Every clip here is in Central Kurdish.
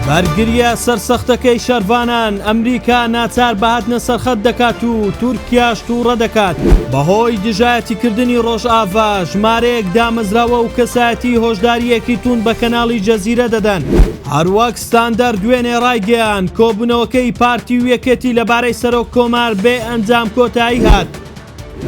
بەرگرییە سەرسەختەکەی شەرڤانان، ئەمریکا ناچار بە هاتنە سەرخەت دەکات و تورکیاش تووڕە دەکات. بەهۆی دژایەتیکردنی ڕۆژئاڤا، ژمارەیەک دامەزراوە و کەسایەتی هۆشدارییەکی تووند بە کەناڵی جەزیرە دەدەن. هەروەک ستاندەر دوێنێ ڕایگەیاند، کۆبوونەوەکەی پارتی و یەکێتی لەبارەی سەرۆک کۆمار بێ ئەنجام کۆتایی هات.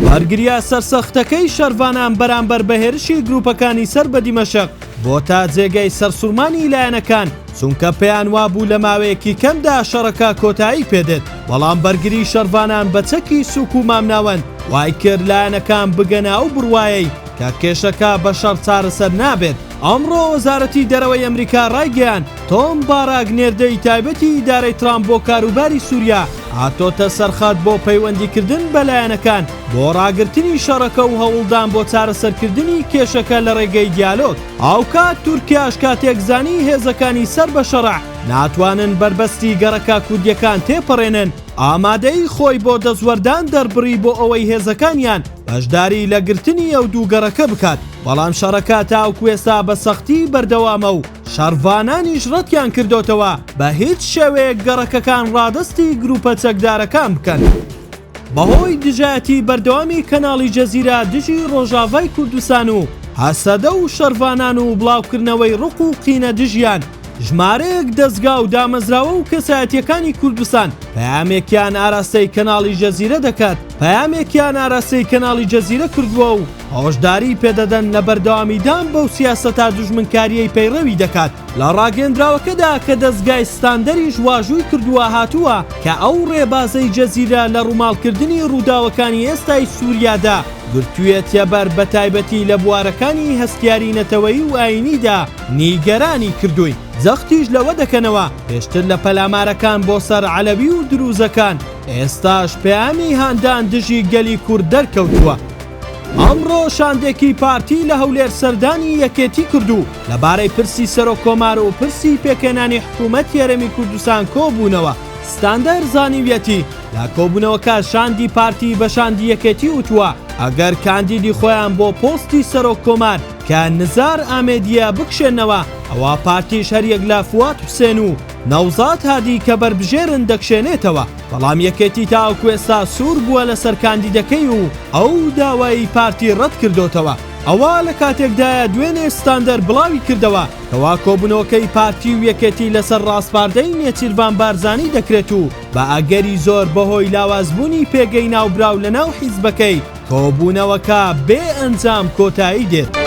بەرگرییە سەرسەختەکەی شەرڤانان بەرامبەر بە هێرشی گروپەکانی سەر بە دیمەشق بۆتە جێگەی سەرسوڕمانی لایەنەکان، چونکە پێیان وابوو لە ماوەیەکی کەمدا شەڕەکە کۆتایی پێدێت، بەڵام بەرگری شەڕڤانان بە چەکی سوک و مامناوەند وایکرد لایەنەکان بگەنە ئەو بڕوایەی کە کێشەکە بە شەڕ چارەسەر نابێت. ئەمڕۆ وەزارەتی دەرەوەی ئەمریکا ڕایگەیاند، تۆم باراک نێردەی تایبەتی ئیدارەی ترامپ بۆ کاروباری سوریا هاتۆتە سەرخەت بۆ پەیوەندیکردن بە لایەنەکان بۆ ڕاگرتنی شەڕەکە و هەوڵدان بۆ چارەسەرکردنی کێشەکە لە ڕێگەی دیالۆگ. هاوکات تورکیاش کاتێک زانی هێزەکانی سەر بە شەڕع ناتوانن بەربەستی گەڕەکە کوردیەکان تێپەڕێنن، ئامادەیی خۆی بۆ دەستوەردان دەربڕی بۆ ئەوەی هێزەکانیان بەشداری لە گرتنی ئەو دوو گەڕەکە بکات، بەڵام شەڕەکە تاوەکو ئێستا بە سەختی بەردەوامە و شەڕڤانانیش ڕەتیان کردۆتەوە بە هیچ شێوەیەک گەڕەکەکان ڕادەستی گروپە چەکدارەکان بکەن. بەهۆی دژایەتی بەردەوامی کەناڵی جەزیرە دژی ڕۆژاڤای کوردستان و هەسەدە و شەڕڤانان و بڵاوکردنەوەی ڕق و قینە دژیان، ژمارەیەک دەزگا و دامەزراوە و کەسایەتییەکانی کوردستان پەیامێکیان ئاراستەی کەناڵی جەزیرە دەکات پەیامێکیان ئاراستەی کەناڵی جەزیرە کردووە و هۆشداری پێدەدەن لە بەردەوامیدان بەو سیاسەتە دوژمنکارییەی پەیڕەوی دەکات. لە ڕاگەیەندراوەکەدا کە دەزگای ستاندەریش واژووی کردووە هاتووە کە ئەو ڕێبازەی جەزیرە لە ڕووماڵکردنی ڕووداوەکانی ئێستای سووریادا گرتوویەتیەبەر بەتایبەتی لە بوارەکانی هەستیاری نەتەوەیی و ئایینیدا نیگەرانی کردووین. جەختیش لەوە دەکەنەوە پێشتر لە پەلامارەکان بۆ سەر عەلەوی و دروزەکان ئێستاش پەیامی هاندان دژی گەلی کورد دەرکەوتووە. ئەمڕۆ شاندێکی پارتی لە هەولێر سەردانی یەکێتی کرد و لەبارەی پرسی سەرۆک کۆمار و پرسی پێکهێنانی حکوومەتی هەرێمی کوردستان کۆبوونەوە. ستاندەر زانیویەتی، لە کۆبوونەوەکە شاندی پارتی بە شاندی یەکێتی وتووە، ئەگەر کاندیدی خۆیان بۆ پۆستی سەرۆک کۆمار کە نزار ئامێدییە بکشێننەوە، ئەوا پارتیش هەریەک لە فواد حوسێن و نەوزاد هادی کە بەربژێرن دەکشێنێتەوە. بەڵام یەکێتی تاوەکو ئێستا سوور بووە لەسەر کاندیدەکەی و ئەو داوایەی پارتی رەتکردۆتەوە. ئەوە لە کاتێکدایە دوێنێ ستاندەر بڵاویکردەوە کەوا کۆبوونەوەکەی پارتی و یەکێتی لەسەر راسپاردەی نێچیرڤان بارزانی دەکرێت و بە ئەگەری زۆر بەهۆی لاوازبوونی پێگەی ناوبراو لەناو حیزبەکەی کۆبوونەوەکە بێ ئەنجام کۆتایی دێت.